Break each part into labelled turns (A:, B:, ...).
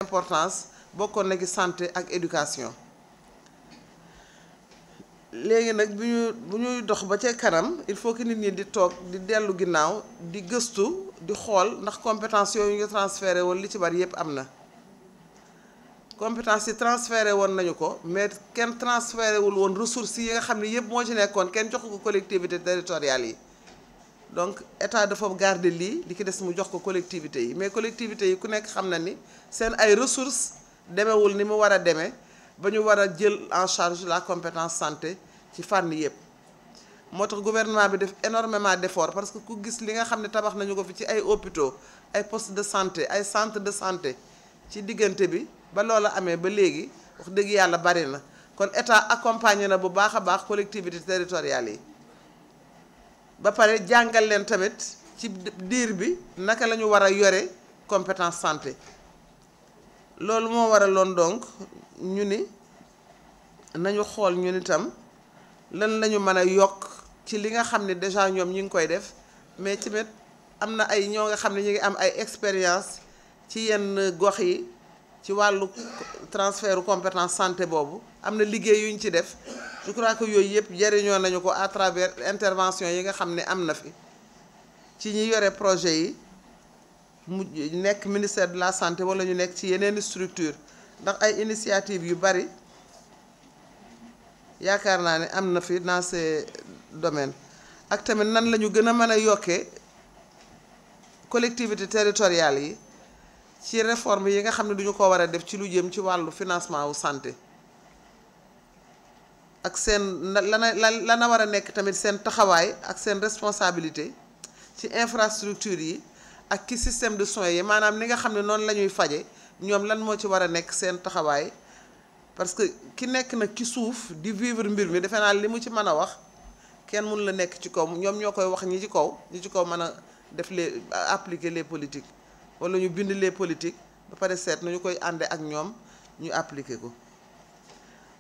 A: importance bokkoon na ci santé ak éducation léegi nag bu ñuy dox ba ca kanam il faut que nit ñi di toog di dellu ginnaaw di gëstu di xool ndax compétence yooyu ñu transféré woon li ci bari yépp am na compétence yi transféré woon nañu ko mais kenn transféré wul woon ressources yi nga xam ne yépp moo ci nekkoon kenn jox ko collectivité territoriales yi donc état dafa garder lii li ki des mu jox ko collectivité yi mais collectivité yi ku nekk xam na ni seen ay ressources demewul ni mu war a demee ba ñu war a jël en charge la compétence santé ci fànn yépp moo tax gouvernement bi def énormément d'efforts parce que ku gis li nga xam ne tabax nañu ko fi ci ay hôpitaux ay postes de santé ay centres de santé ci diggante bi ba loola amee ba léegi wax dëgg yàlla bari na kon état accompagné na bu baax a baax collectivités territoriales yi ba pare jàngal leen tamit ci diir bi naka la ñu war a yore compétence santé loolu moo waraloon donc ñu ni nañu xool ñun itam lan la ñu mën a yokk ci li nga xam ne déjà ñoom ñi ngi koy def mais tamit am na ay ñoo nga xam ne ñu ngi am ay expérience ci yenn gox yi ci wàllu transfert compétence santé boobu am na liggéey yu ñu ci def je crois que yooyu yëpp jariñoo nañu ko à travers intervention yi nga xam ne am na fi ci ñi yore projet yi mu nekk ministère de la santé wala ñu nekk ci yeneen structure ndax ay initiative yu bari yaakaar naa ne am na fi dans ces domaines ak tamit nan la ñu gën a mën a yokkee collectivités territoriales yi ci réforme yi nga xam ne duñu ko war a def ci lu jëm ci wàllu financement wu santé ak seen lana war a nekk tamit seen taxawaay ak seen responsabilité ci infrastructure yi ak ci système de soins yi maanaam ni nga xam ne noonu la ñuy faje ñoom lan moo ci war a nekk seen taxawaay parce que ki nekk nag ci suuf di vivre mbir mi defe naa li mu ci mën a wax kenn mun la nekk ci kaw ñoom ñoo koy wax ñi ci kaw mën a def les appliquer les politiques wala ñu bind les politiques ba pare seet nañu koy ànde ak ñoom ñu appliquer ko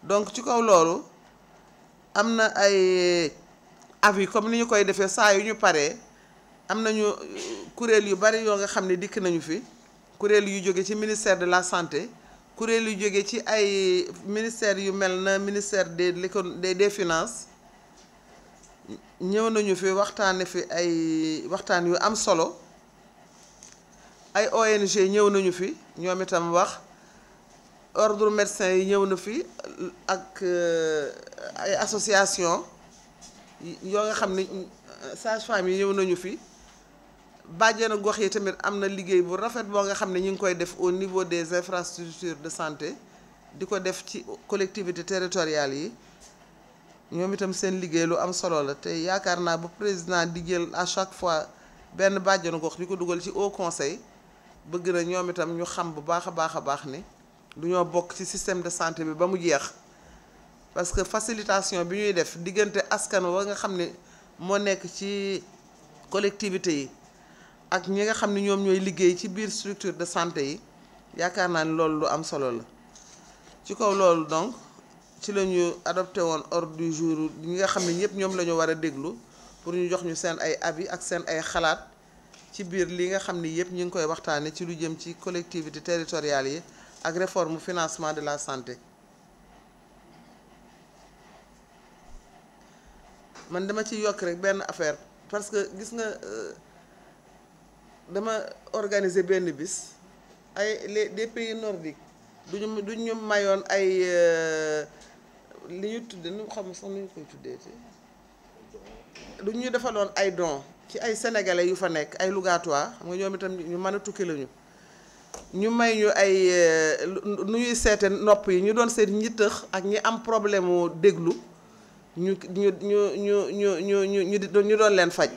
A: donc ci kaw loolu am na ay avis comme ni ñu koy defee saa yu ñu paree am nañu kuréel yu bari yoo nga xam ne dikk nañu fi kuréel yu jóge ci ministère de la santé kuréel yu jóge ci ay ministères yu mel na ministère des finances ñëw nañu fi waxtaane fi ay waxtaan yu am solo ay ONG ñëw nañu fi ñoom itam wax ordre médecin yi ñëw na fi ak ay association yoo nga xam ne sage-femme yi ñëw nañu fi bàjjenu gox yi tamit am na liggéey bu rafet boo nga xam ne ñu ngi koy def au niveau des infrastructures de santé di ko def ci collectivités territoriales yi ñoom itam seen liggéey lu am solo la te yaakaar naa ba président di jël à chaque fois benn bàjjenu gox di ko dugal ci haut conseil bëgg na ñoom itam ñu xam bu baax a baax ni du ñoo bokk ci système de santé bi ba mu jeex parce que facilitation bi ñuy def diggante askan wa nga xam ne moo nekk ci collectivité yi ak ñi nga xam ne ñoom ñooy liggéey ci biir structure de santé yi yaakaar naa ni loolu lu am solo la ci kaw loolu donc ci la ñu adopté woon ordre du jour ñi nga xam ne ñëpp ñoom la ñu war a déglu pour ñu jox ñu seen ay avis ak seen ay xalaat ci biir li nga xam ne yëpp ñu ngi koy waxtaane ci lu jëm ci collectivités territoriales yi ak réforme financement de la santé man dama ci yokk rek benn affaire parce que gis nga dama organiser benn bis ay des pays nordiques duñu mayoon ay li ñu tudde nu xam sax nu ñu koy tuddee te duñu defaloon ay dons ci ay sénégalais yu fa nekk ay lugatoires xam nga ñoom itam ñu mën a tukki lañu ñu may ñu ay nu ñuy seete nopp yi ñu doon seet ñi tëx ak ñi am problème mu déglu ñu doon leen faj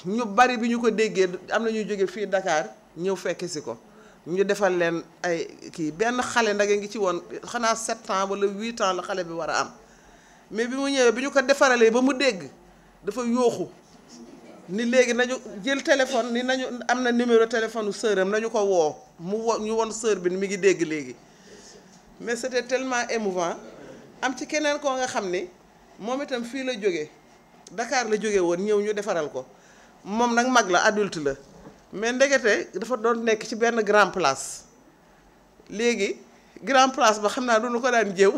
A: ñu bari bi ñu ko déggee am na ñuy jóge fii Dakar ñëw fekk si ko ñu defal leen ay kii benn xale ndage ngi ci woon xanaa 7 ans wala 8 ans la xale bi war a am mais bi mu ñëwee bi ñu ko defaralee ba mu dégg dafa yooxu ni léegi nañu jël téléphone ni nañu am na numéro téléphone u sœuram nañu ko woo ñu won sœur bi ni mi ngi dégg léegi mais c'était tellement émouvant am ci keneen koo nga xam ni moom itam fii la jóge Dakar la jóge woon ñëw ñu defaral ko moom nag mag la adulte la mais ndekete dafa doon nekk ci benn grand place léegi grand place ba xam naa duñu ko daan jëw